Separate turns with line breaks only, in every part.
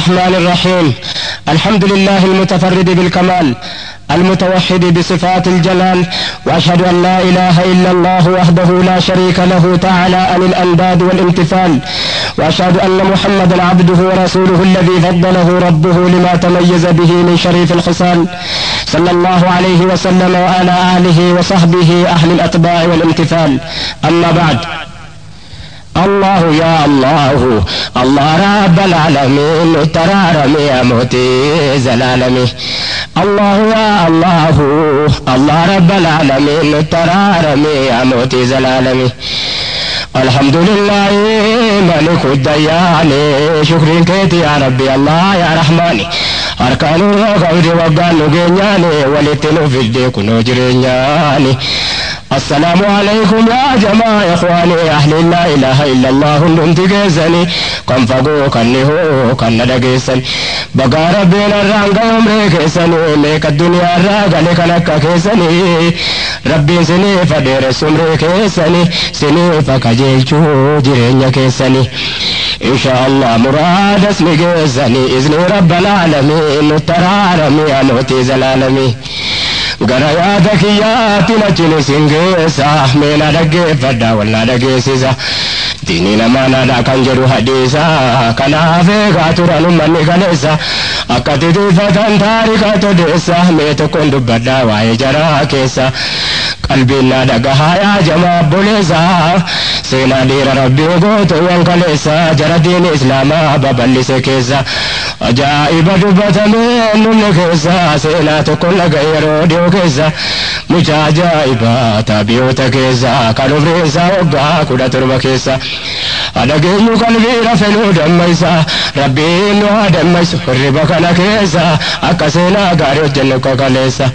الرحمن الرحيم. الحمد لله المتفرد بالكمال المتوحد بصفات الجلال، وأشهد أن لا إله إلا الله وحده لا شريك له تعالى عن الأنداد والامتثال، وأشهد أن محمدا عبده ورسوله الذي فضله ربه لما تميز به من شريف الخصال، صلى الله عليه وسلم وعلى آله وصحبه أهل الأتباع والامتثال. أما بعد، الله يا الله الله رب العالمين ترارمي يا موتي زلالمي. الله يا الله الله رب العالمين ترارمي يا موتي زلالمي. الحمد لله ملك الديان، شكر كيتي يا ربي الله يا رحماني. أركان الغور وقالوا جنياني ولتنو في الديك نجرينياني. السلام عليكم يا جماعة إخواني أهل لا إله إلا الله ننتجزني كم فقو كنه كن دجسن بقى ربنا الرانق عمري كيسني ميك الدنيا الراق لك لك كيسني ربي سني فدير سمري كيسني سني فكجيل جرين كيسني إن شاء الله مراد اسمي كيسني إذن رب العالمين ترارمي أموتي زلالمي. gara yaada kiyyaatti nachini sin geessa meena dhaggeeffadha wallaa dhageessisa diinii namaa naadha kan jedhu hadiisa kanaaf eegaa turan ummanni kaleessa akka titiifatan taarika todeessa mee tokkoon dubbadha waa'ee jaraa keessa qalbiin naa dhagahaa yaa jamaa obboleessa seenaa dhiira rabbii gootuuwwan kaleessa jara diini islaamaa babal'ise keessa ajaa'iba dubbatamee numne keessa seenaa tokkoon dhagaye yeroo dhiyoo keessa mucaa ajaa'ibaa taabiyoota keessa kan umriin isaa waggaa 17 keessa dhageenyu qalbii rafenuu dammaysa rabbiin nu haa dammaysu hirriba kana keessa akka seenaa gaarii hojjennu kakaleessa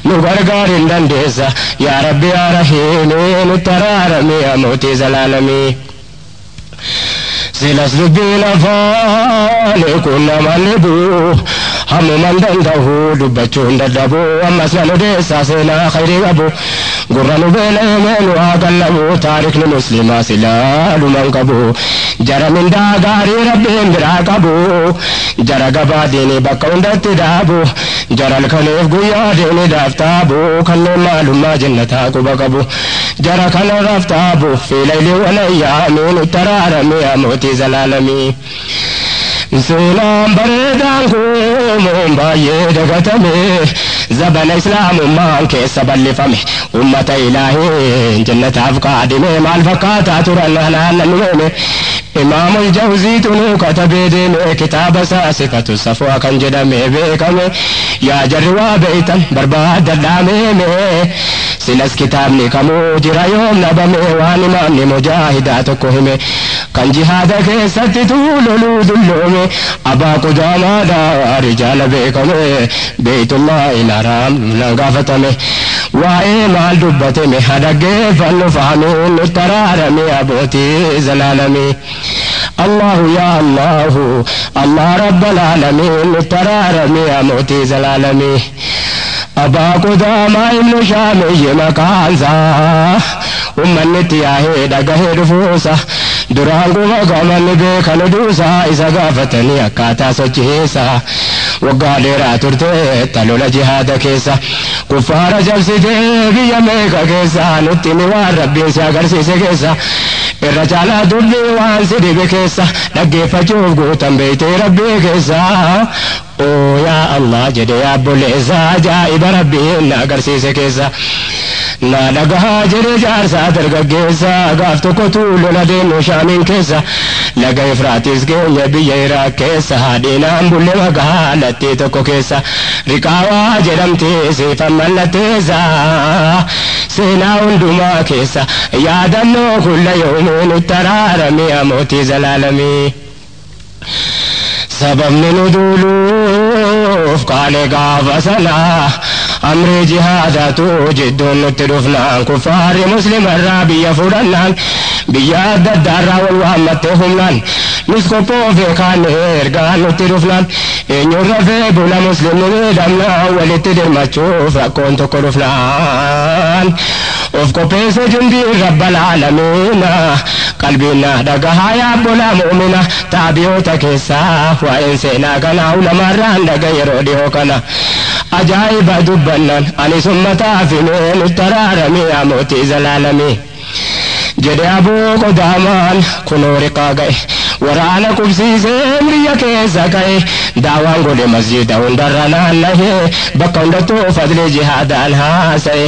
nu gargaarin dandeessa yaa rabbi yaa rahiimii nutti araaramii yaa mootii zalaalamii. Silas dubbiin afaanii kun namaan dhibu hammuman danda'u dubbachuun dadhabu ammas nan odeessaa seenaa khayrii qabu gurra nu beela'ee nu haa qallabu taarikni muslimaa silaaluman qabu jara mindaa gaarii rabbiin biraa qabu jara gabaa diinii bakka hundatti dhaabu jara halkaniif guyyaa diinii dhaaf taabu kanneen maalummaa jannataa quba qabu jara kana raaf taabu fi layli walayyaamii nutti araaramii yaa mootii zalaalamii. Seenaan bareedaan kun baay'ee dagatame zabana islaamummaan keessa bal'ifame ummata ilaahii jannataaf qaadime maal fakkaataa turan naannoo nuume imaamul jawziitu nu katabee deeme kitaaba isaa sifatu safwaa kan jedhame beekame yaa jarri waa beeytan barbaadadhaameeme silas kitaabni kamuu jira yoom dhabame waan imaamni mujaahidaa tokko hime kan jihaada keessatti tuuloluu dulloome abaa qudaamaadha rijaala beekame beeytullaahi laraam nan gaafatame waa'ee maal dubbatame hadhaggeeffannu fahamiin nutti araarame abbootii zalaalamii. الله يا الله الله رب العالمين ترارمي يا موتي زلالمي. أبا قدامى ابن شامي مكانزا ummanni yaa'ee dhagahee dhufuusa duraan quba qabanni beekan oduusa isa gaafatanii akkaataa sochiisa waggaa dheeraa turte talola jihaada keessa kuffaara jabsitee biyya meeqa keessa nutti ni waan rabbiin si agarsiise keessa irra caalaa dubbii waan si dhibe keessa dhaggeeffachuuf guutan beeytee rabbii keessa oo yaa Allah jedhe yaa obboleessa ajaa'iba rabbiin na agarsiise keessa na dhagahaa jedhe jaarsaa dargaggeessa gaaf tokko tuulola deemu shaamiin keessa laga Efraatis keenya biyya Iraaq keessa haadhinaan bulle magaalattii tokko keessa riqaawaa jedhamtee seefan mallatteessa seenaa hundumaa keessa yaadannoo kulla yoomuu nutti araaramee yaa mootii zalaalamii. Sababni nu duuluuf kaane gaafa sanaa amrii jihaadatu jidduun nutti dhufnaan kuffaarri muslimarraa biyya fudhannaan biyya adda addaarraa wal waammattee humnaan Nus qophoofe kaanne ergaa nutti dhufnaan eenyuun rafee bula muslimni miidhamna walitti dirmachuuf rakkoon tokko dhufnaan of qopheesse jundii rabbal aalamiina qalbiin na dhagahaa yaa obbolaa mu'mina taabiyoota keessaa waa'een seenaa kana ulamaarraan dhaga yeroo dhiyoo kana ajaa'iba dubbannaan ani summataaf himee nutti araaramee yaa mootii zalaalamii. Jedhe Abuu Qudaamaan kunoo riqaa ga'e waraana qubsiisee biyya keessa ka'e daawaan godhe masjida hundarra naanna'e bakka hundattuu fadli jihaadaan haasa'e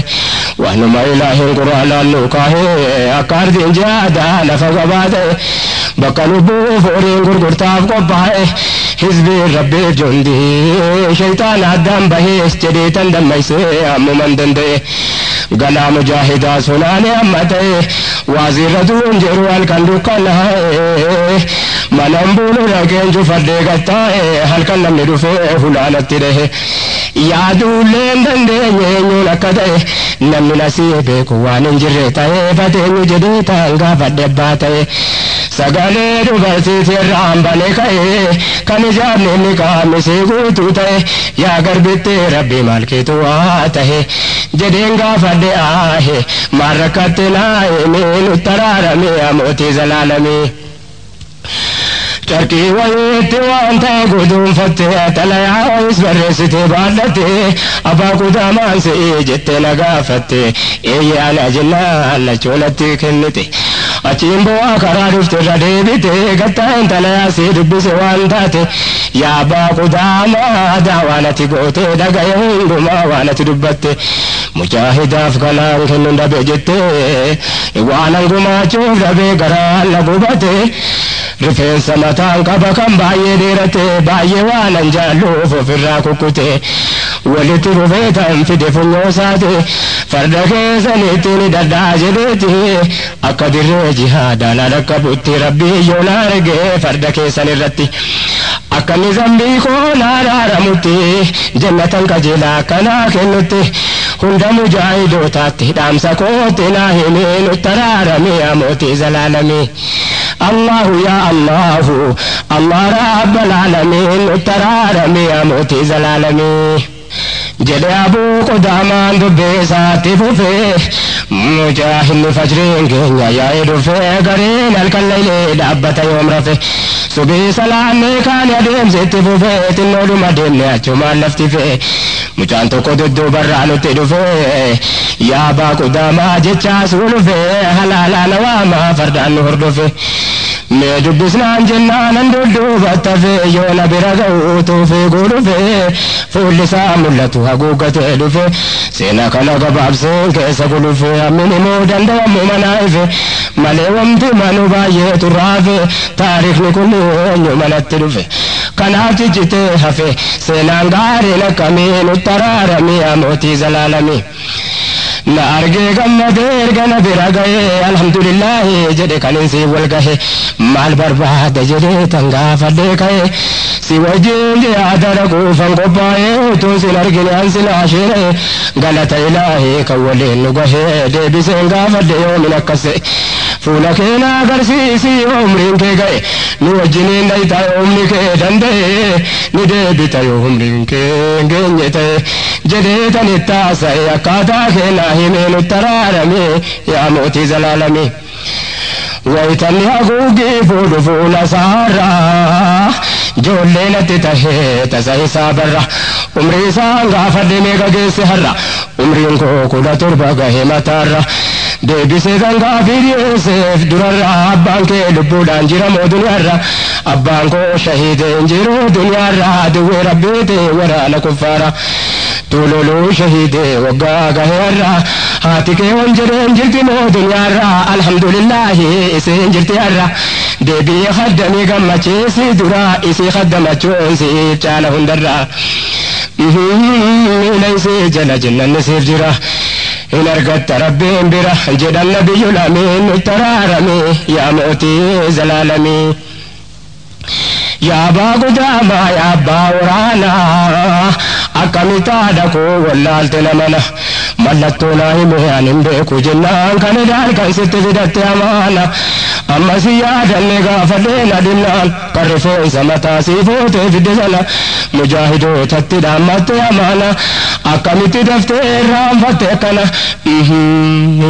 waanuma ilaahin quraanaan nu kaa'e akka ardiin jihaadaa lafa gabaa ta'e bakka lubbuuf horiin gurgurtaaf qophaa'e hizbiin rabbiif jundii shaytaan addaan bahee jedhee tan dammaysee ammuman danda'e galaa mujaahidaa sunaane amma ta'e waazirra duun jiru halkan dukkanaa'e manan buunu dhaqeen cufadhee gattaa'e halkan namni dhufee hulaanatti dhahe yaaduullee hin dandeenye eenyuun akka ta'e namni nasii beeku waan hin jirre ta'ee fateenyu jedhee ta'an gaafadhe abbaa ta'e sagalee dubartiitii irraan bane ka'e kan ijaarni inni qaamni sii guutuu ta'e yaa garbitti rabbi maal keetu waa ta'e jedheen gaafadhe aahe maal rakkatte naa himee nutti araaramee yaa mootii zalaalamee. Carqii wayiitti waan ta'e guduunfatte xalayaa wayis barreessitee baadhatte abbaa Qudaamaan si'ii jettee na gaafatte eeyyee ana jennaan lachoonatti kennite achiin bu'aa karaa dhufte irra deebite gattaa'een xalayaa sii dubbise waan taate yaa abbaa Qudaamaa daawaan ati goote dhaga'e hundumaa waan ati dubbatte mujaahidaaf kanaan kennuun dhabe jette waan angumaachuuf dhabe garaan na gubate rifeensa mataan qaba kan baay'ee dheerate baay'ee waan an jaalluuf ofirraa kukkute walitti dhufee tan fide funyoo isaate farda keessanitti ni dadhaa jedheeti akka dirree jihaadaan dhaqqabutti rabbii yoo na arge farda keessan irratti akka inni zambii koo na araaramutti jannatan qajeelaa akkanaa kennutti hunda mujaahidootaatti dhaamsa kootti naa himee nutti araaramee yaa mootii zalaalamee. Allahu ya Allahu Allah rabbal alamin tararami ya mootii zalaalamii. Jedhe Abuu Qudaamaan dubbee isaatti fufee mujaahidni fajriin keenya yaa'ee dhufee gareen halkan laylee dhaabbata yoom rafe subii salaannee kaan adeemsitti fufee xinnoodhuma deemne achumaan lafti fe'e mucaan tokko dudduubarraa nutti dhufee yaa abbaa Qudaamaa jechaa suu dhufee halaalaa na waamaa fardaan nu hordofe mee dubbisnaan jennaan an dudduubatti hafe yoo na bira ga'u tuufii dhufee fuulli isaa mul'atu haguuggatee dhufe seenaa kana gabaabseen keessa gulufe hammin himuu danda'amu manaa ife malee wanti manu baay'ee turraafe taarikhni kun eenyu manatti dhufe kanaaf ciccitee hafe seenaan gaariin akkamii nutti araaramii yaa mootii zalaalamii. Na argee gammadee erga na bira ga'ee alhamdulillaahi jedhe kan hin sii wal gahe maal barbaada jedhee tan gaafadhee ka'e si wajjin jihaada dhaquufan qophaa'ee utuu sin argine an silaa shiree galata ilaahii kan waliin nu gahee deebiseen gaafadhe yoomin akkas ta'e fuula kee na agarsiisi yoo umriin kee ga'e nu wajjiniin dhayxa yoo humni kee danda'e ni deebita yoo umriin kee hin geenye ta'e jedhee tan itti haasa'e akkaataa kee naa himee nutti araaramee yaa mootii zalaalamee. Wayitanni haguuggii fuudhu fuula isaarraa ijoollee natti tahee tasa isaa barra umrii isaan gaafadhe meeqa geesse har'a umriin koo 17 gahe mataarra deebisee kan gaafii dhiyeesseef durarra abbaan kee lubbuudhaan jira moo duniyaarra abbaan koo shahiidee hin jiru duniyaarra duwwee rabbiiti waraana kuffaara tuloluu shahiidee waggaa gahe har'a haati kee wan jedheen jirti moo duniyaarra alhamdulillaahi isiin jirti har'a deebii haddamii gammachiisi dura isii haddamachuun siif caala hundarra miila isii jala jennanni siif jira hin argatta rabbiin bira jedhan nabiyyul amiin nutti araaramee yaa mootii zalaalamii. Yaa abbaa Qudaamaa yaa abbaa waraanaa akkamitti haadha koo wallaalte namana mallattoo naa hime ani hin beeku jennaan kan edaan kan sitti fidatte amaana Amma si yaadanne gaafadhee na dhinnaan kan rifeensa mataa sii fuutee fidde sana mujaahidootatti dhaammatte amaana akkamitti daftee irraanfatte akkana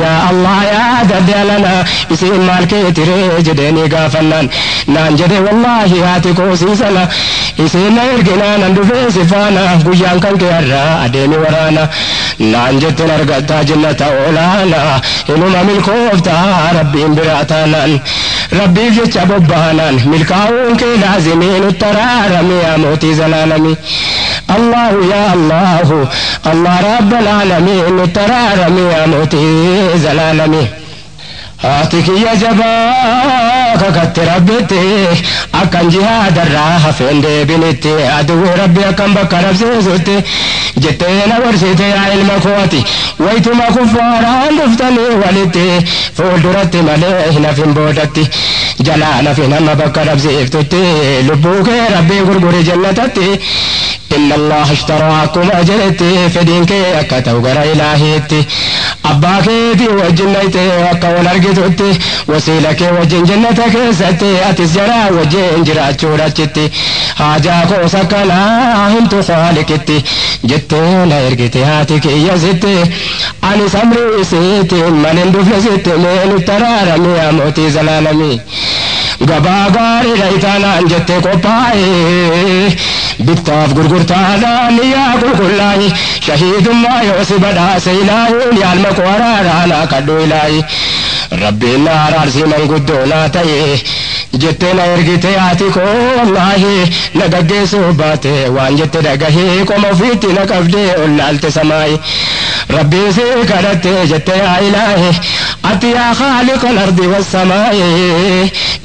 yaa Allah yaadadde alana isiin maal keetiree jedheeni gaafannaan naan jedhe wallaahi haati koosii sana isiin na erginaa nan dhufee si faana guyyaan kan kee har'aa adeemi waraana naan jetteen argattaa jannata olaana inuma milkooftaa rabbiin biraa taanaan rabbiif jecha bobbaanaan milkaa'uun kee laazimii nutti araarame yaa mootii zalaalamii. الله يا الله الله رب العالمين ترارمي يا موتي زلالمي haati kiyya jabaa kakatte rabbitti akkan jihaadarraa hafeen deebinitti aduwwi rabbi akkan bakka rabsiisutti jettee na gorsite yaa ilma kooti waytuma kuffaaraan dhuftanii walitti fuulduratti malee hin hafin boodatti jalaa nafin hamma bakka rabsiiftutti lubbuu kee rabbii gurguri jannatatti إن الله اشتراكم أجرتي فدينك أكتو غرا إلهيتي أباكيتي وجنيتي وكون أرقتوتي وسيلك وجن جنتك ستي أتسجرا وجن جراتشو راتشتي حاجاكو سكنا همتو خالقتي جتي لا إرقتي هاتك يا ستي أني سمري سيتي من اندفل ستي من ترارمي يا موتي زلالمي gabaa gaarii dhayitaanaan jette qophaa'e bittaaf gurgurtaadhaan yaa qulqullaahi shahiidummaa yoo si badhaase ilaahiin yaalma koo araaraanaa kadhu ilaahi rabbiin na araarsii manguddoo naa ta'e jettee na ergite haati koo wallaahi na gaggeessuu baate waan jette dhagahee qoma ofiitti na qabdee ol laalte samaayi rabbiin si kadhatte jette yaa ilaahi ati yaa khaaliqa al-ardi was-samaa'i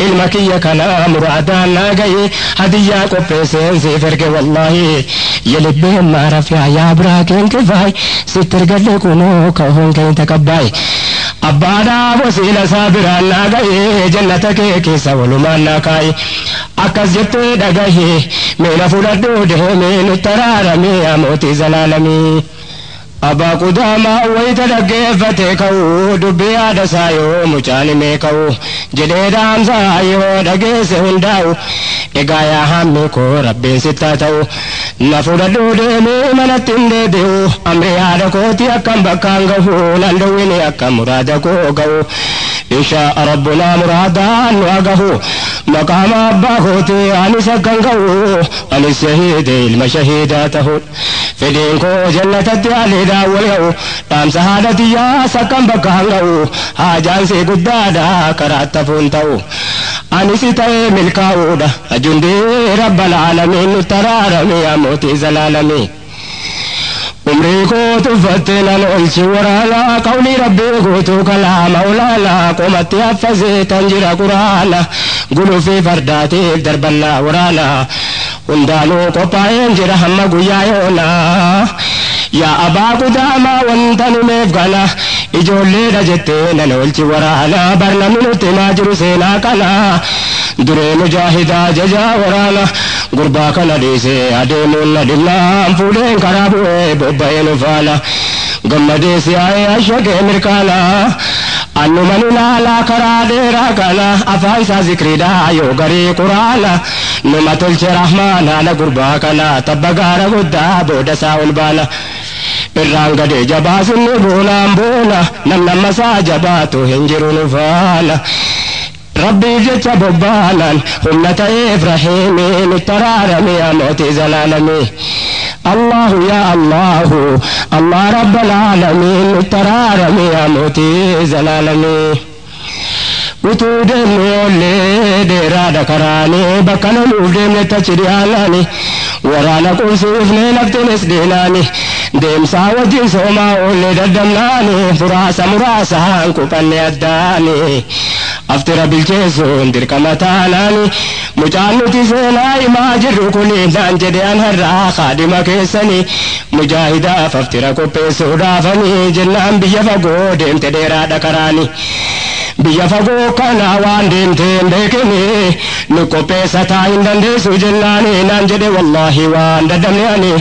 ilma kiyya kana muraadaan naa gahe hadiyyaa qopheesseen siif erge wallaahi የልቤን ማረፊያ የአብራኬን ክፋይ ስትርገል kunoo ከሆንከኝ ተቀባይ abbaadhaaf wasiila isaa biraan naa gahe jannata kee keessa walumaan naa kaa'i akkas jettee dhagahe meena fudhadhuu deemee nutti araaramee yaa mootii zalaalamii. Abbaa Qudaamaa wayita dhaggeeffate ka'uu dubbii haadha isaa yoo mucaan himee ka'u jedhee dhaamsaa yoo dhageesse hundaa'u egaa yaa hammi koo rabbiin sittaa ta'u na fudhadhuu deemee manatti hin deebi'u amri haadha kooti akkam bakkaan gahu nan dhowwini akka muraada koo ga'u inshaa rabbunaa muraadaan nu agahu maqaama abbaa kooti anis akkan ga'u anis shahiide ilma shahiidaa ta'u fedhiin koo jannatatti haleedhaa wal ga'u dhaamsa haadha tiyyaas akkam bakka hanga'u haajaan see guddaadha karaa tafuun ta'u anis ta'ee milkaa'uudha ajundee rabbal aalamiin nutti araarame yaa mootii zalaalamii. Umrii koo tuffatte nan olchi waraana qawlii rabbii guutuu kalaama olaanaa qomatti affasee tan jira quraana gulufii fardaatiif darbannaa waraana hundaanuu qophaa'een jira hamma guyyaa yoonaa. Yaa abbaa Qudaamaa wanta numeef kana ijoolleedha jettee nan olchi waraana barnamni nutti himaa jiru seenaa kana duree mujaahidaa jajaa waraana gurbaa kana dhiisee adeemuun na dhimnaan fuudheen karaa bu'ee bobba'ee nu faana gammadee si'aa'ee ashagee mirkaana annuman ilaalaa karaa dheeraa kana afaan isaa zikriidhaa yoo garii quraana numa tolche rahmaan haala gurbaa kana tabba gaara guddaa booda isaa ol baana. Irraan gadee jabaasinni boonaan boona namnamma isaa jabaatu hin jiru nu faana. Rabbiif jecha bobbaanan humna ta'eef rahiimii nutti araarame yaa mootii zalaalamii. Allahu yaa Allahu Allah rabbal aalamiin nutti araarame yaa mootii zalaalamii. Utuu deemnu oollee dheeraadha karaanii bakka namuuf deemne tachi dhiyaanaani waraana qubsiifnee laftinis diinaani deemsaa wajjin soomaa oollee daddamnaani muraasa muraasaan qubanne addaani aftira bilcheessuun dirqama taanaani mucaan nuti seenaa himaa jirru kuni naan jedhe an har'aa kaadhima keessanii mujaahidaaf aftira qopheessuudhaafanii jennaan biyya fagoo deemte dheeraadha karaani. Biyya fagoo kana waan deemtee hin beekini nu qopheessa taa hin dandeessu jennaani naan jedhe wallaahi waan daddamne ani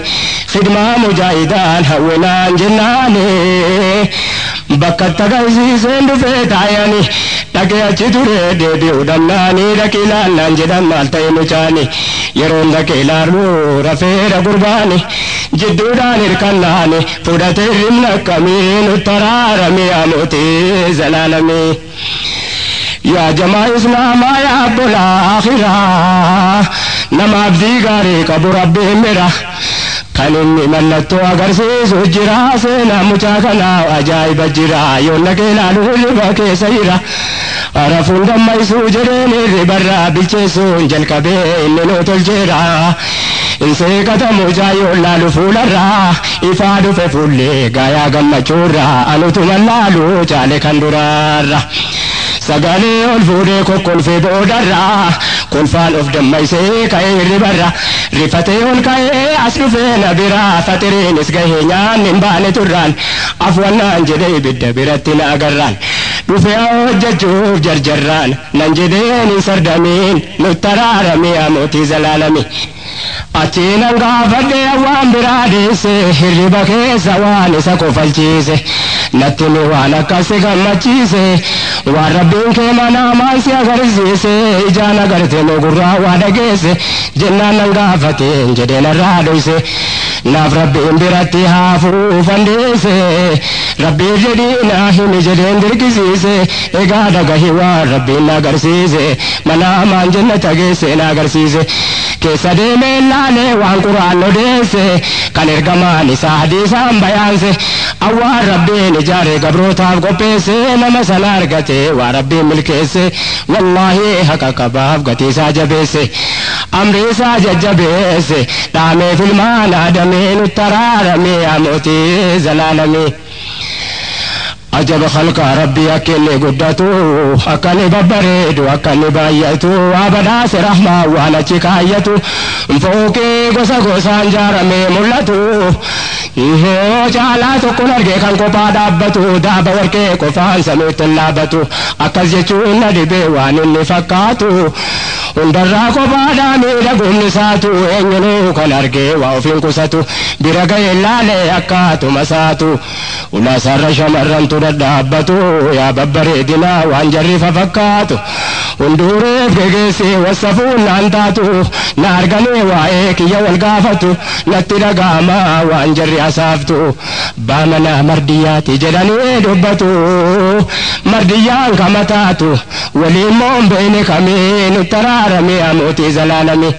khidmaa mujaahidaan hawwinaan jennaani. Bakka tagarsiiseen dhufee taayani dhaqee achi ture deebi'uu dhamnaanii dhaqee ilaallaan jedhan maal ta'e mucaani yeroon dhaqee ilaalu rafeera gurbaani jidduudhaan hirkannaani fudhatee hirribna akkamii nutti araaramee amootee zalaalamee. Yaa jamaa islaamaa yaa abbolaa akhiraa nama abdii gaarii qabu rabbiin bira. Kan inni mallattoo agarsiisu jira seenaa mucaa kanaa ajaa'iba jira yoon dhaqee ilaalu hirriba keessa jira. Rafuun dammaysuu jedheen hirribarraa bilcheessuun jalqabee inni nu tolcheera. Inseeqata mucaa yoon laalu fuularraa ifaa dhufe fuullee gaayaa gammachuurraa anutuma laalu caale kan duraarra. Sagalee ol fuudhee kokkolfee boodarraa kolfaan of dammaysee ka'ee hirribarra rifatee ol ka'ee as dhufee na biraa faxiriinis gahee nyaanni hin baane turraan afwannaan jedhee ibidda biratti na agarraan dhufee hojjechuuf jarjarraan nan jedheen hin sardamiin nutti araaramee amooti zalaalame. Achiin gaafadhee waan biraa deesse hirriba keessa waan isa kofalchiise natti mi waan akkasi gammachiise waan rabbiin kee manaamaan si agarsiise ijaan agarte moo gurraa waa dhageesse jennaan nan gaafateen jedhee narraa dhoyse naaf rabbiin biratti haafuu fandeesse rabbiif jedhii naa himi jedheen dirqisiise egaa dhagahi waan rabbiin na agarsiise manaamaan jennata geesse na agarsiise keessa deemee laalee waan quraan odeesse kan ergamaan isaa hadiisaan bayaanse awwaan rabbiin ijaare gabrootaaf qopheesse nama sana argate waa rabbiin milkeesse wallaahi haqa qabaaf gatii isaa jabeesse amri isaa jajjabeesse dhaameef ilmaan aadamee nutti araaramee amootii zalaalamee. Ajaba khalqa rabbii akka inni guddatu akka inni babbareedu akka inni baay'atu waa badhaase rahmaa waan achi kaayyatu fooqee gosa gosaan jaaramee mul'atu. Caalaa tokkoon argee kan kophaa dhaabbatu daaba warqee qofaan samiitti hin dhaabbatu akkas jechuun na dhibee waan inni fakkaatu hundarraa kophaadhaa miidhagumni isaatu eenyunuu kan argee waa ofiin qusatu bira ga'ee laalee akkaatuma isaatu ulaasarra shamarrantu dhadhaabbatu yaa babbareedinaa waan jarri fafakkaatu hundureef gegeessee wasafuun naan taatu na arganii waa'ee kiyya wal gaafatu natti dhaga'ama waan jarri asaaftu baamana mardiyyaati jedhanii dubbatu mardiyyaan kama taatu waliin moon beene kamii nutti araaramee amootii zalaalame.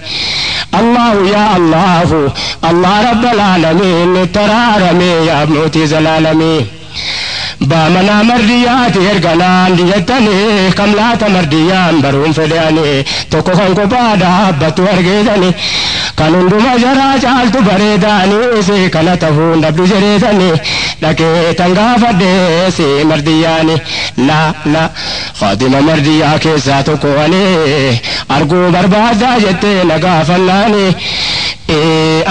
Allahu ya Allahu Allah rabbal alamin nutti araaramee yaa mootii zalaalamee. Baamana mardiyyaati erganaan diyattanii kam laata mardiyyaan baruun fedhanii tokko kan kophaa dhaabbatu argeetanii kan hunduma jaraa caaltu bareedaanii si kana ta'uun dhabdu jedheetanii dhaqee tan gaafadhee si mardiyyaani la la khaatima mardiyyaa keessaa tokko ani arguu barbaadaa jettee na gaafannaani.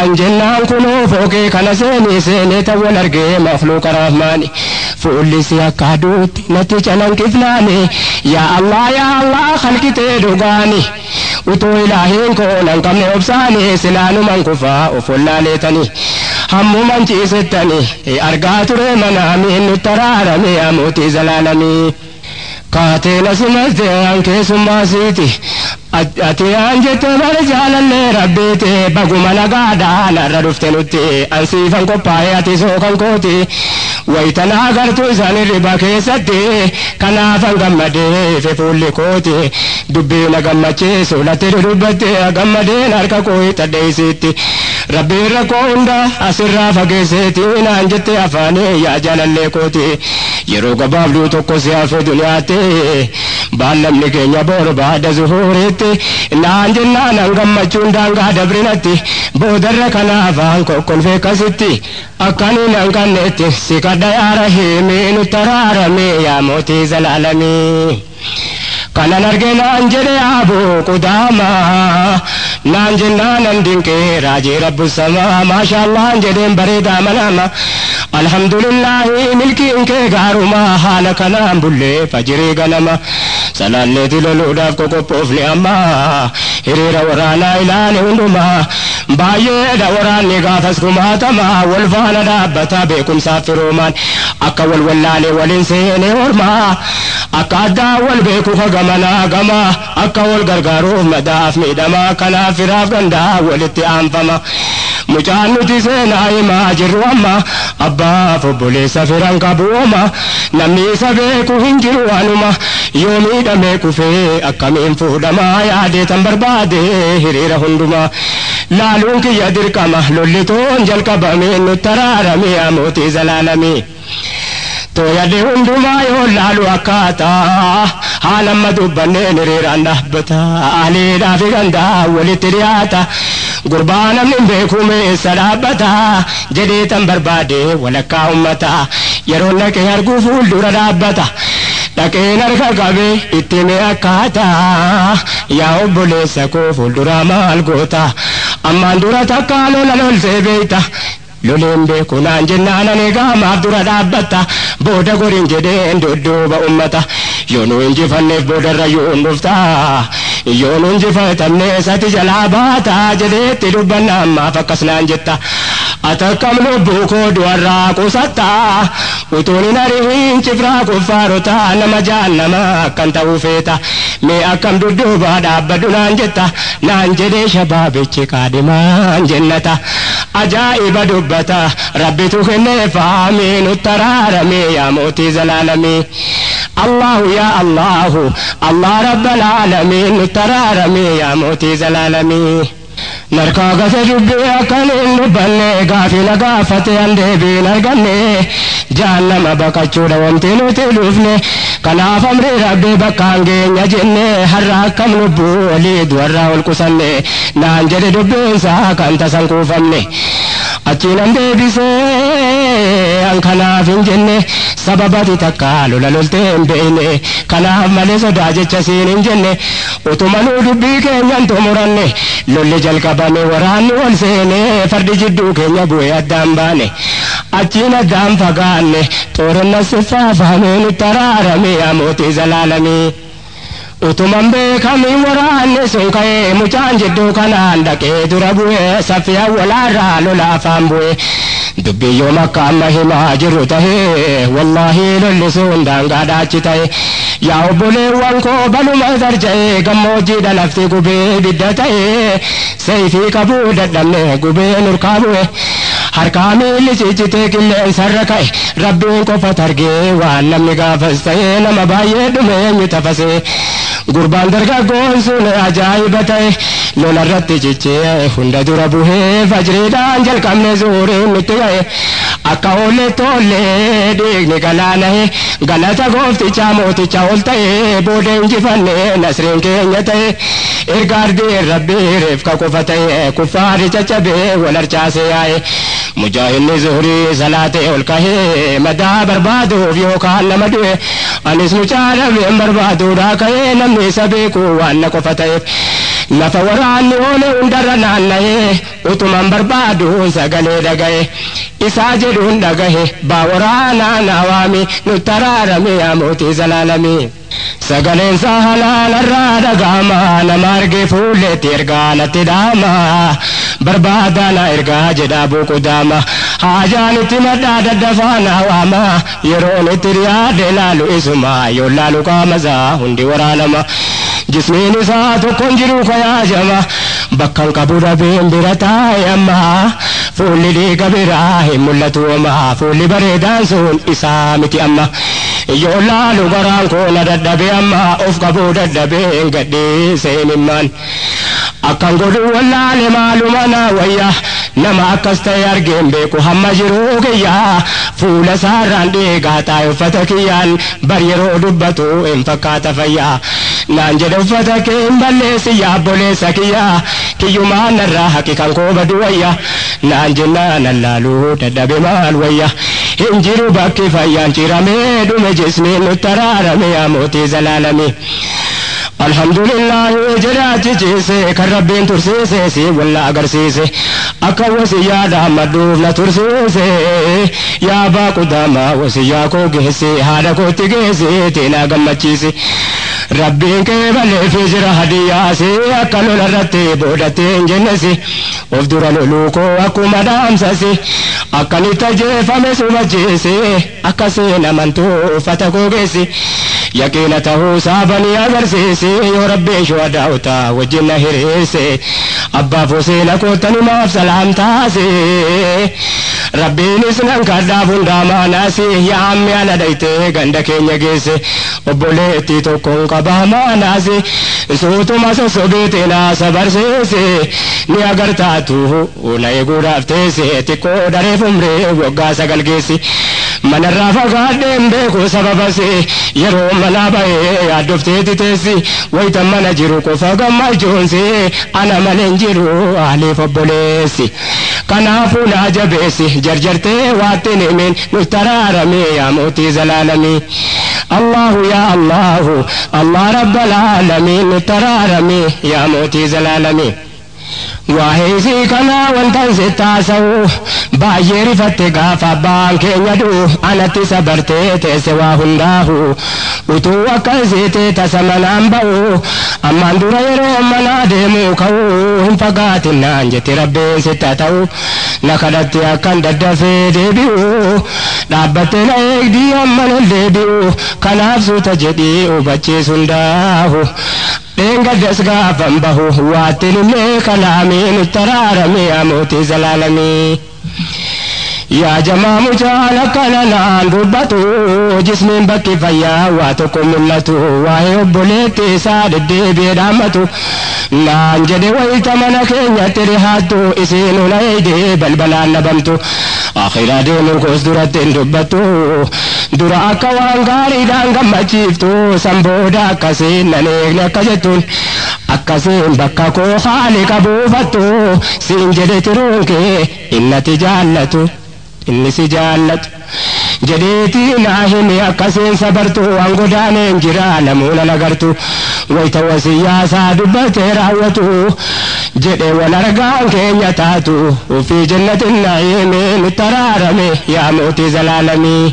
An jennaan kunoo fooqee kana seenii seenee ta'uun argee makhluuqa rahmaani fuulli si akka aduutti natti calanqifnaani yaa Allah yaa Allah khalqitee dhugaani utuu ilaahiin koo nan qabne obsaani silaanuman kufaa of wallaaleetanii hammuman ciisettanii argaa ture manaamiin nutti araaramee amootii zalaalamii. Kaatee na simattee an keessummaa siiti ati an jette bara jaalallee rabbiiti baguma nagaadhaan har'a dhufte nutti an siifan qophaa'e ati sookan kooti wayitana agartuu isaan hirriba keessatti kanaafan gammadee fuulli kooti dubbii na gammachiisu latti dudubbatte gammadeen harka koo hidhadhe isiitti rabbiin rakkoo hunda asirraa fageesseeti naan jette afaanii yaa jaalallee kooti yeroo gabaabduu tokko si hafe duniyaatti baallamni keenya barbaada zuhuriitti naan jennaan an gammachuun daangaa dabrinatti boodarra kanaafaan kokkolfee akkasitti akkaniin an kanneetti si kadha yaa rahiimii nutti araaramee yaa mootii zalaalamii. Kanan arge naan jedhe Abuu Qudaamaa naan jennaanan dinqee raajii rabbu samaa maashaallaan jedheen bareedaa manaama alhamdulillaahi milkiin kee gaarumaa haala kanaan bullee fajirii ganama salaalleeti loluudhaaf qoqophoofne amma hiriira waraanaa ilaale hundumaa baay'eedha waraanni gaafas kumaatamaa wal faana dhaabbataa beekumsaaf firoomaan akka wal wallaalee waliin seenee ormaa akka addaa wal beeku kagamanaa gamaa akka wal gargaaruuf madaaf miidhamaa kanaaf firaaf gandaa walitti aanfama mucaan nuti seenaa himaa jirru amma abbaaf obboleessa firan qabu oma namni isa beeku hin jiru anuma yoo miidhamee kufee akkamiin fuudhamaa yaadee tan barbaade hiriira hundumaa laaluun kiyya dirqama lollitoon jalqabamee nutti araaramee mootii zalaalamee. Tooyadde hundumaa yoo laalu akkaataa haala amma dubbanneen hiriiraan dhaabbata ahliidhaa fi gandaa walitti dhiyaata gurbaa namni hin beeku meessa dhaabbata jedhee tan barbaade walakkaa ummata yeroo dhaqee arguu fuuldura dhaabbata dhaqeen harka qabee itti mee akkaataa yaa obboleessa koo fuulduraa maal goota ammaan dura takkaa lola loltee beeyta loleen beeku naan jennaan ani gaamaaf dura dhaabbatta booda goriin jedheen dudduuba ummata yoo nu injifanneef boodarra yoo dhufta yoo nu injifatamne sati jalaa baata jedheetti dubbanna ammaaf akkas naan jetta atakkam lubbuu koo du'arraa qusatta utuun hin arihin cifraa kuffaarota nama jaannama akkan ta'uu feeta mee akkam dudduuba dhaabbadhu naan jetta naan jedhee shabaabichi kaadhimaan jennata ajaa'iba dubbata rabbitu kenneefaamee nutti araaramee yaa mootii zalaalamee Allahu yaa Allahu Allah rabbal aalamiin nutti araaramee yaa mootii zalaalamee. Narkaa gase dubbii akkan hin dubbanne gaafii na gaafate an deebiin arganne jahannama baqachuudha wanti nuti dhufne kanaaf amri rabbii bakkaan geenya jenne har'a akkam lubbuu olii du'arraa ol qusanne naan jedhe dubbiinsaa kan tasan kuufamne achiin an deebisee an kanaaf hin jenne sababati takka lola loltee hin beekne kanaaf malee sodaa jecha siin hin jenne utuma nuu dubbii keenyan xumuranne lolli jalqabame waraanni ol seene fardi jidduu keenya bu'ee addaan baane achiin addaan fagaanne xoorinna siffaafamee nutti araarame yaa mootii zalaalamee. Utuman beekamiin waraanni sun ka'ee mucaan jidduu kanaan dhaqee dura bu'ee saffii awwaalaarraa lola afaan bu'ee dubbii yoom akka amma himaa jiru tahee wallaahi lolli sun daangaadhaa achi ta'e yaa obboleewwan koo baluma tarja'ee gammoojjiidha lafti gubee ibidda ta'ee seeyfii qabuu dadhabne gubee nurkaa bu'e harkaa miilli ciccitee qilleensarra ka'e rabbiin qofa targee waan namni gaafas ta'ee nama baay'ee dhume eenyu tafasee gurbaan dargaggoon sun ajaa'iba ta'e lolarratti cichee hunda dura buhee fajriidhaan jalqabne zuuriin nutti ga'e akka oollee tollee dhiigni galaana'e galata gooftichaa mooticha ol ta'e booda injifanne nasriin keenya ta'e erga ardiin rabbii reefka qofa ta'e kuffaarri caccabee wal harcaasee yaa'e mujaahidni zuhurii salaatee ol kahee madaa barbaaduuf yookaan nama du'e anis mucaa dhabeen barbaaduudhaa ka'ee namni isa beeku waan na qofa ta'eef lafa waraanni oole hundarra naanna'ee utuman barbaaduun sagalee dhaga'e isaa jedhuun dhagahe baa waraanaa naa waami nutti araarame yaa mootii zalaalamee. Sagaleen isaa halaalarraa dhaga'ama nama argee fuulleetti ergaa natti dhaama barbaadaa na ergaa jedha buuqudaama haajaan itti maddaa daddafaa naa waama yeroon itti dhiyaade laalu isuma yoo laalu qaama isaa hundi waraanama jismiin isaa tokkoon jiru kayaajama bakkan qabu dhabeen bira taa'e amma fuulli dhiiga biraa hin mul'atu oma fuulli bareedaan sun isaa miti amma yoo laalu garaan koo na dadhabee amma of qabuu dadhabeen gadhiisee himimmaan akkan godhu wallaale maaluma naa wayya nama akkas ta'e argeen beeku hamma jiruu kiyyaa fuula isaarraan dhiigaa taa'e uffata kiyyaan bar yeroo dubbatu hin fakkaata fayyaa naan jedhe uffata kee hin balleessi yaa obboleessa kiyyaa kiyyumaan narraa haqi kan koo badu wayya naan jennaan allaaluu dadhabe maal wayya hin jiru bakki fayyaan ciramee dhume jismiin nutti araarame yaa mootii zalaalamee. Alhamdulillah jedhe ciise kan Rabbiin tursiise si walla agarsiise akka wasiyyaa dhaammadhuuf na tursiise yaa abbaa Qudaamaa wasiyyaa koo geesse haadha kootti geesse teenaa gammachiise. Rabbiin kee baleefii jira hadiyyaase akka lola irratti boodattee hin jennesi of dura loluu koo akkuma dhaamsase akkanitti ajjeefame subacheese akka seen amantuu uffata koo geesse yaqiina ta'uu saafanii agarsiise yoo Rabbiin shuhadaa'uta wajjin na hiriirse abbaaf hoseena koottanumaaf salaamtaase Rabbiinis nan kadhaaf hundaa maanaasi yaa ammi ana dhaytee ganda keenya geesse obboleettii tokkoon qabaa maanaasi suutuma sossobeete naa sabarsiise ni agartaatu na eeguudhaaf teesse xiqqoo dareef umree waggaa 9 geessi manarraa fagaadheen beeku sababasi yeroo manaa ba'ee yaaddofteeti teessi wayita mana jiru qofa gammachuunsi ana malee hin jiru haaliif obboleessi kanaafuu naa jabeessi jarjartee waattiin himin nutti araarame yaa mootii zalaalamii. Allahu ya Allahu Allah rabbal alamin nutti araarame yaa mootii zalaalamii. Waa'ee isii kanaa wantan sitti haasa'u baay'ee rifatte gaafa abbaan keenya du'u anatti sabartee teesse waa hundaahu utuu akka isiitti tasa manaan ba'u ammaan dura yeroo manaa deemuu ka'u hin fagaatin naan jetti Rabbiin sitti haa ta'u na kadhatte akkan daddafee deebi'u dhaabbattee na eegdii amman ol deebi'u kanaaf suuta jedhii hubachiisu hundaahu. Dheengaddas gaafan bahu waattiin illee kalaamii nutti araarame yaa mootii zalaalamii. Yaa jamaa mucaan akkana naan dubbatu jismiin bakki fayyaa waa tokko mul'atu waa'ee obboleetti isaa deddeebi'ee dhaammatu naan jedhe wayita mana keenyatti dhihaattu isiin na eegdee balbalaan dhabamtu akhiraa deemuu koos duratti hin dubbattu dura akka waan gaariidhaan gammachiiftu san booda akkasiin nan eegne akka jettuun akkasiin bakka koo haali qabuufattu siin jedhe tiruun kee innati jaallatu inni si jaallatu jedheetii naa himi akkasiin sabartu waan godaaneen jira namuuna nagartu wayita wasiyyaa isaa dubbatee raawwatu jedhe wal argaan keenya taatu ofii jannatin naa'imee nutti araarame yaa mootii zalaalamii.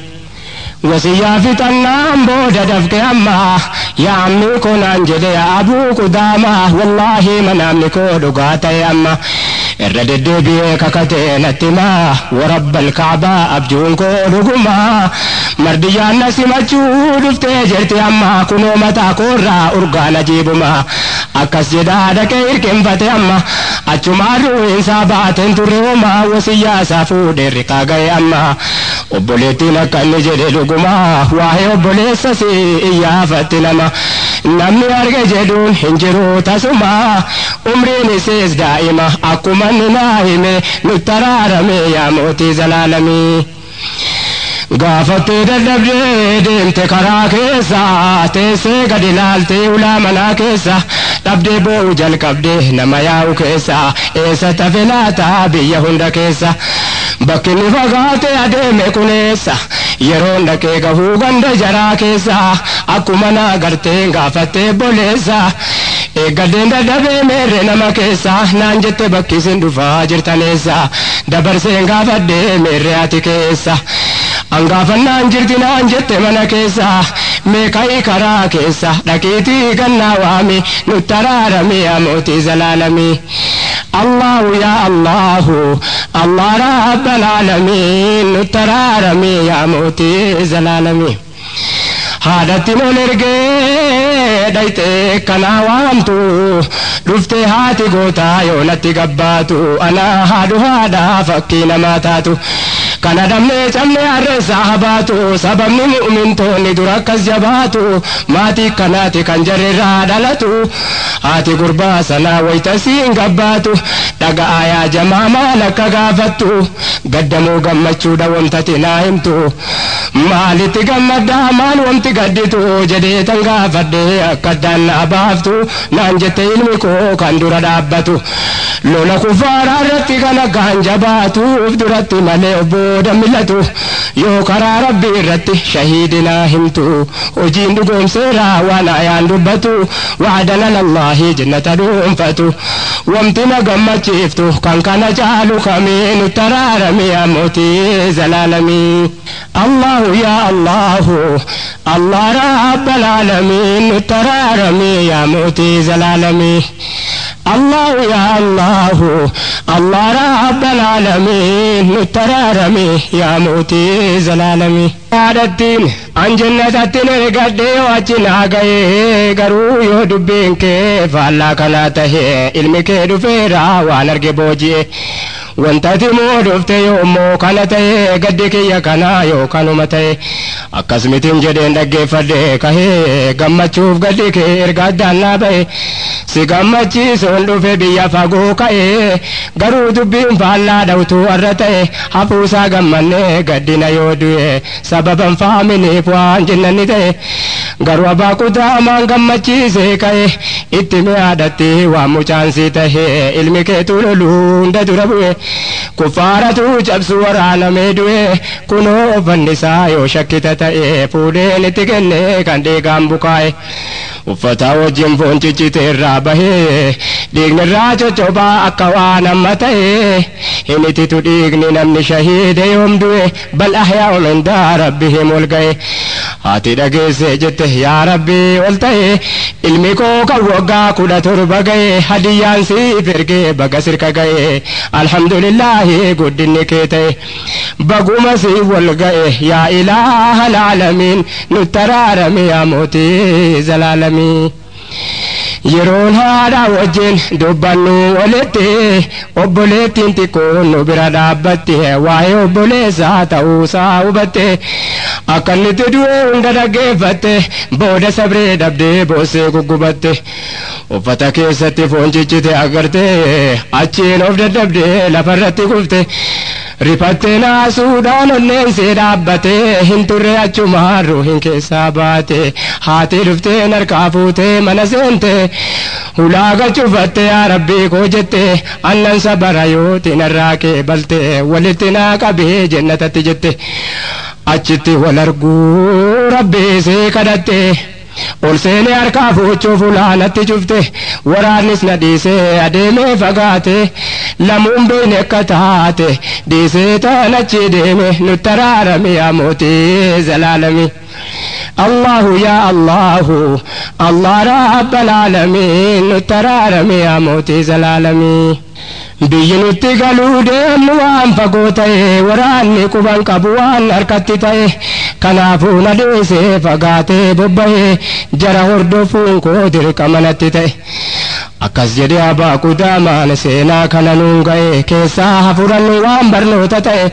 Wasiyyaa fixannaan booda dafqe amma yaa ammii koo naan jedhe yaa abuu Qudaamaa wallaahi manaamni koo dhugaa ta'e amma irra deddeebi'ee kakatee natti himaa warabbal kaabaa abjuun koo dhugumaa mardiyyaan na simachuu dhuftee jirti amma kunoo mataa koorraa urgaan ajiibumaa akkas jedhaa dhaqee hirkinfate amma achumaan ru'iinsaa baateen turre homaa wasiyyaa isaa fuudhee riqaa ga'e amma obboleettiin akka inni jedhe dhugumaa waa'ee obboleessa si iyyaafatti nama namni arge jedhuun hin jiru tasuma umriin isees daa'ima akkuma inni naa hime nutti araarame yaa mootii zalaalamii. Gaafattee dadhabdee deemte karaa keessa teessee gadi ilaaltee ulaa manaa keessa dhabdee boo'u jalqabdee nama yaa'u keessa eessa tafe laata biyya hunda keessa bakki inni fagaatee adeeme kuneessa yeroon dhaqee gahuu ganda jaraa keessa akkuma naa gartee gaafattee boleessa eeggadeen dadhabee meerre nama keessa naan jette bakki isin dhufaa jirtaneessa dabarseen gaafadhee meerre ati keessa. Angaafannaan jirti naan jette mana keessa meeqa'i karaa keessa dhaqiitii gannaa waami nutti araarame yaa mootii zalaalamii. Allahu ya Allahu Allah rabbal aalamiin nutti araarame yaa mootii zalaalamii. Haadhatti ol ergee dhayxee kanaa waamtu dhuftee haati gootaa yoo natti gabbaatu anaa haadhu haadhaa fakkii namaa taatu. Kana dhabnee cabnee harreessaa habaatu sababni mu'mintoonni dura akkas jabaatu maatii kanaati kan jarrirraa dhalatu haati gurbaa sanaa wayita siin gabbaatu dhaga'aa yaa jamaa maal akka gaafattu gaddamoo gammachuudha wantati naa himtu Maalitti gammaddaa maal wanti gadditu jedhee tan gaafadhe akka addaan na baaftu naan jette ilmi koo kan dura dhaabbatu. Lola kuffaaraa irratti kan akkaan jabaatuuf duratti malee booda mil'atu yoo karaa rabbii irratti shahiidinaa himtu hojiin dhugoomseera waan ayaan dubbatu wa'adana lallaahi jannata dhuunfatu wamti na gammachiiftu kan kana caalu kamii nutti araarami yaa mootii zalaalamii. Allahu yaa Allahu Allah rabbal aalamiin nutti araarami yaa mootii zalaalamii. الله يا الله الله رب العالمين نترارمي يا موتي زلالمي عادتين عن جنة نرقدي واتنا غي غرو يو دبين كيف الله كناته علمي كيدو فيرا وانا بوجي wantati moo dhufte yoommoo kana ta'e gaddi kiyya kanaa yoo kanuma ta'e akkasumitiin jedheen dhaggeeffadhe kahee gammachuuf gaddi kee erga addaan naa ba'e si gammachiisuun dhufe biyya fagoo ka'e garuu dubbiin faallaa dhawtuu warra ta'e hafuusaa gammannee gaddina yoo du'e sababan faaminiif waan jennanni ta'e garuu abbaa kutaamaan gammachiisee ka'e itti mi'aadhatti waan mucaansii ta'e ilmi keetu loluu hunda dura bu'e. Kuffaaratu cabsu waraanamee du'e kunoo uffannisaa yoo shakkita ta'e fuudheen itti kenne kan dhiigaan bukaa'e. Uffata wajjin foon ciccite irraa bahee dhiigni irraa coccobaa akka waan amma ta'e hin ititu dhiigni namni shahiide yoom du'e bal ahyaa'u inda rabbihim ol ga'e. Haati dhageesse jette yaa rabbii ol ta'e ilmi koo kan waggaa 17 ga'e hadiyyaan siif ergee baga sirka ga'e alhamdulillahi guddinni kee ta'e baguma siif wal ga'e yaa ilaaha alaalamiin nutti araarami yaa mootii zalaalamii. Yeroon haadha wajjin dubbannu walitti obboleettiin xiqqoon nu bira dhaabbatte waa'ee obboleessaa ta'uusaa hubatte akka inni itti du'e hunda dhaggeeffatte booda sabree dhabdee boossee guggubatte uffata keessatti foon ciccite agarte achiin of dadhabdee lafarratti kufte rifattee naasuudhaan onneensee dhaabbatee hin turre achumaan ruuhin keessaa baate haati dhuftee harkaa fuutee mana seente hulaaga cufatte yaa rabbii koo jette annan sabara yooti narraa kee balte walitti naa qabee jennatatti jette achitti wal arguu rabbii see kadhatte ol seenee harkaa fuuchuuf ulaanatti cufte waraannis na dhiisee adeemee fagaate lamuun beekne akka taate dhiisee taan achi deeme nutti araarami yaa mootii zalaalamii. الله يا الله الله رب العالمين ترارمي يا موتي زلالمي biyyi nutti galuu deemnu waan fagoo ta'e waraanni quban qabu waan harkatti ta'e kanaafuu na dhiisee fagaatee bobba'e jara hordofuun koo dirqama natti ta'e. Akkas jedhee abbaa kutaamaan seenaa kana nuun ga'e keessaa hafurannu waan barnoota ta'e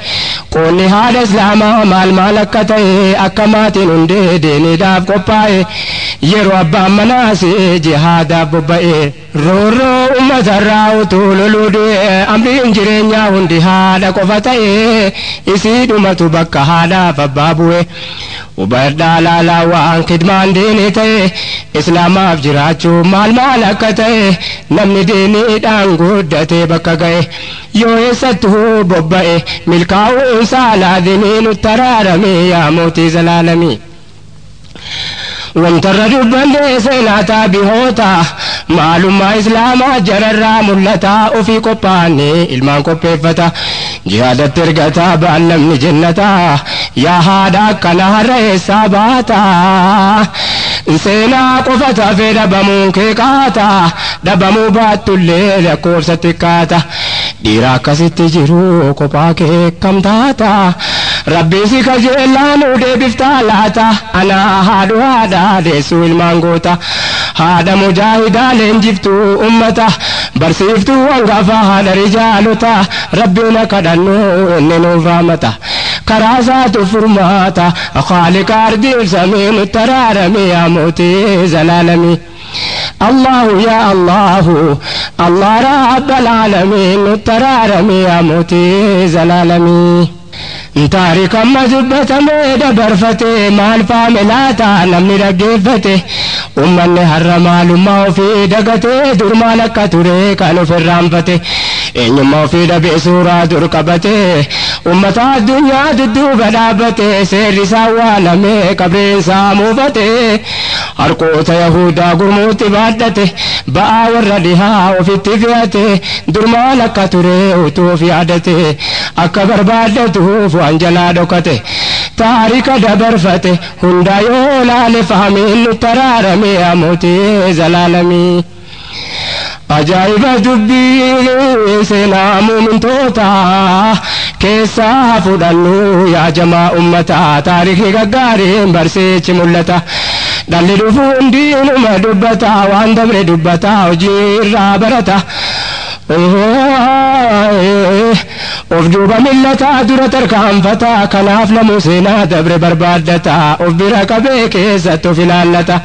qoonni haadha islaamaa maal maal akka ta'e akka maatiin hundee deeniidhaaf qophaa'e yeroo abbaan manaas jihaadaaf bobba'e. Roorroo uummatarraa utuu loluu du'e amriin jireenyaa hundi haadha qofa ta'e isii dhumatu bakka haadhaaf abbaa bu'e. Hubadhaa laalaa waan kidmaan diinii ta'e islaamaaf jiraachuu maal maal akka ta'e namni diiniidhaan guddatee bakka ga'e yoo eessattuu bobba'e milkaa'uun saalaa nutti araarame yaa mootii zalaalamii. Wantarra dubbannee seenaa taabihoota maalummaa islaamaa jararraa mul'ata ofii qophaa'anii ilmaan qopheeffata jihaadatti ergata ba'an namni jennata yaa haadha akkana har'a eessaa baata seenaa qofa tafee dhabamuun kee qaata dhabamuu baattullee lakkoofsa xiqqaata dhiira akkasitti jiru kophaa kee kam taata rabbii si kajeelaa nu deebiftaa laata anaa haadhu haadha deessuu ilmaan goota haadha mujaahidaa leenjiftuu ummata barsiiftuu hangafa haadha rijaalota rabbiin kadhannu inni nuuf raamata karaa isaatu furmaata khaaliqa ardiif samii nutti araarame yaa mootii zalaalamii. الله يا الله الله رب العالمين نترارمي يا موتي زلالمي. Taarika amma dubbatamee dabarfate maal faame laata namni dhaggeeffate ummanni har'a maalummaa ofii dagatee dur maal akka ture kan of irraanfate eenyummaa ofii dhabee suuraa dur qabate ummata addunyaa dudduuba dhaabbate seerri isaa waalamee qabreen isaa muufate harkoota yahudaa gurmuutti baadhate ba'aa warra dhihaa ofitti fe'ate dur maal akka ture utuu of yaadate akka barbaaddatuuf waan jalaa dhokate taarika dabarfate hunda yoo laale fahamiin nutti araarame amootee zalaalamii. Ajaa'iba dubbii seenaa muumintoota keessaa fudhannu yaa jamaa ummataa taarikni gaggaariin barsiichi mul'ata. Dhalli dhufu hundinuma dubbata waan dabre dubbata hojii irraa barata. Of duuba millataa dura tarkaanfata kanaaf lamuu seenaa dabre barbaaddata of bira qabee keessatti of ilaallata.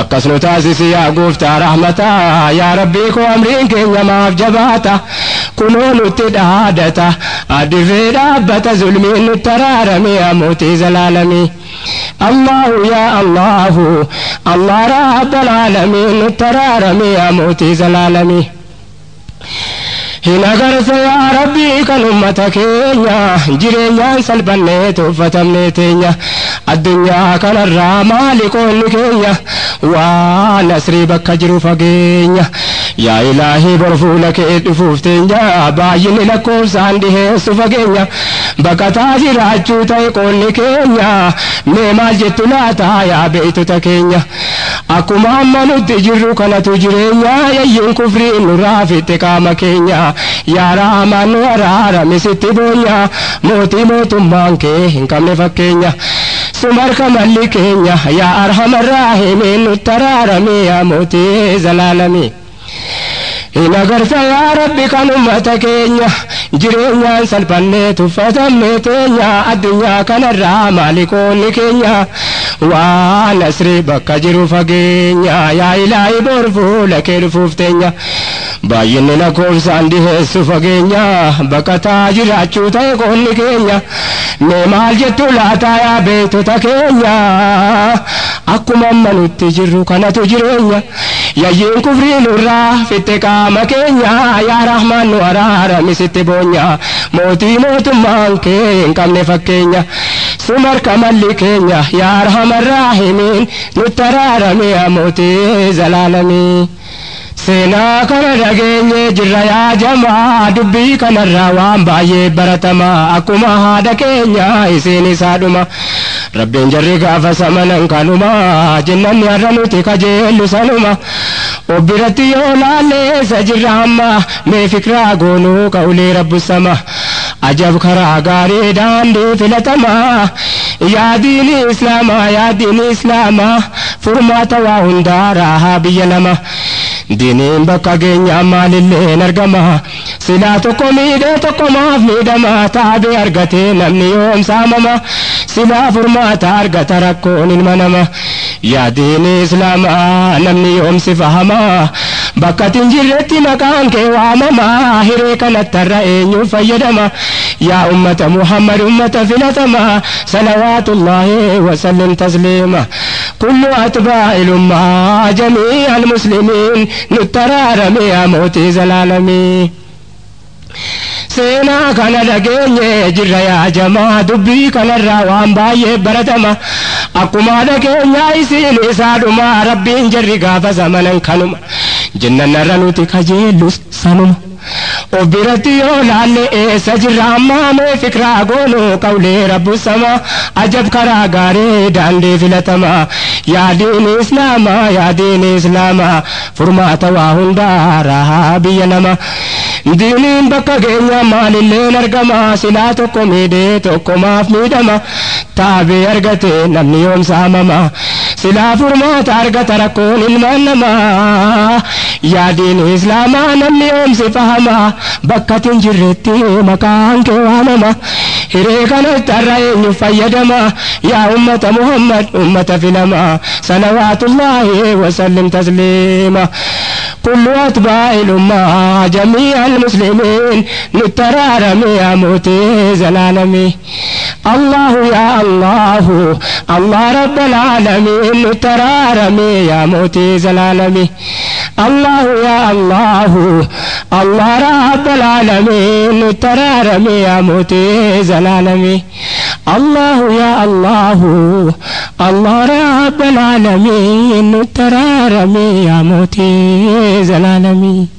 Akkas nu taasisi yaa gooftaa rahmataa yaa rabbii koo amriin keenya maaf jabaata kunoo nutti dhaadata addifee dhaabbata zulmiin nutti araarame amootii zalaalamii. Allahu yaa Allahu Allah rabbal aalamiin nutti araarame amootii zalaalamii. Hin agarse yaa rabbii kan ummata keenya jireenyaan salphannee tuffatamnee teenya addunyaa kanarraa maali qoonni keenya waa nasrii bakka jiru fageenya yaa ilaahii bor fuula kee dhufuuf teenya baay'inni lakkoofsaan dhiheessu fageenya baqataa jiraachuu ta'e qoonni keenya mee maal jettu laata yaa beeytota keenya akkuma amma nutti jirru kanatu jireenya yayyiin kufriin nurraa fitte qaama keenya yaa Rahmaan nu araarame sitti boonya mootii mootummaan kee hin qabne fakkeenya sumarka malli keenya yaa arhamar raahimiin nutti araarame yaa mootii zalaalamii. Hin agarta yaa rabbi kan ummata keenya jireenyaan salphannee tuffatamne teenya addunyaa kanarraa maali qoonni keenya waa nasrii bakka jiru fageenya yaa ilaahi bor fuula kee dhufuuf teenya baay'inni lakkoofsaan dhiheessu fageenya baqataa jiraachuu ta'e qoonni keenya mee maal jettu laata yaa beektota keenya akkuma amma nutti jirru kanatu jireenya yayyiin kufrii nurraa fitte qaama keenya yaa Rahmaan nu araarame sitti boonya mootii mootummaan kee hin qabne fakkeenya sumarka malli keenya yaa arhamar raahimiin nutti araarame yaa mootii zalaalamii. Seenaa kana dhageenye jirra yaa jamaa dubbii kanarraa waan baay'ee baratama akkuma haadha keenya isiin isaadhuma rabbiin jarri gaafa samanan kanuma jennanni har'a nuti kajeellu sanuma of biratti yoo laalle isa jirra amma mee fikiraa goonuu qawlee rabbu sama ajab karaa gaarii daandii filatama yaa diini islaamaa yaa diini islaamaa furmaata waa hundaa raahaa biyya nama. Diiniin bakka keenya maalilleen argama silaa tokko miidhee tokko maaf miidhama taabee argatee namni yoom saamama silaa furmaata argata rakkoon ilma nama yaa diini islaamaa namni yoom si fahama bakka tinjirretti maqaan kee waamama hiree kanatti har'a eenyu fayyadama yaa ummata Muhammad ummata filatama salawaatullaahi wasallim tasliima kullu atbaa'il ummaa jamii'al muslimiin nutti araarame yaa mootii zalaalamii. Seenaa kana dhageenye jirra yaa jamaa dubbii kanarraa waan baay'ee baratama akkuma haadha keenya isiin isaadhuma rabbiin jarri gaafa zamanan kanuma jennan narra nuti kajeellus sanuma. Of biratti yoo laalle eessa jirra ammaa mee fikiraa goonu qawlee rabbu sama ajab karaa gaarii daandii filatama yaa diini islaamaa yaa diini islaamaa furmaata waa hundaa raahaa biyya nama. Diiniin bakka keenya maalilleen argama silaa tokko miidhee tokko maaf miidhama taabee argate namni yoom saamama silaa furmaata argata rakkoon ilmaan namaa yaa diini islaamaa namni yoom si fahama bakka tinjirretti maqaan kee waamama hiree kanatti har'a eenyu fayyadama yaa ummata Muhammad ummata filama salawaatullaahi wasallim tasliima. كل أتباع الأمة جميع المسلمين نترارمي يا موتي زلالمي. الله يا الله الله رب العالمين نترارمي يا موتي زلالمي. الله يا الله الله رب العالمين نترارمي يا موتي زلالمي. الله يا الله الله رب العالمين نترارمي يا موتي زلالمي.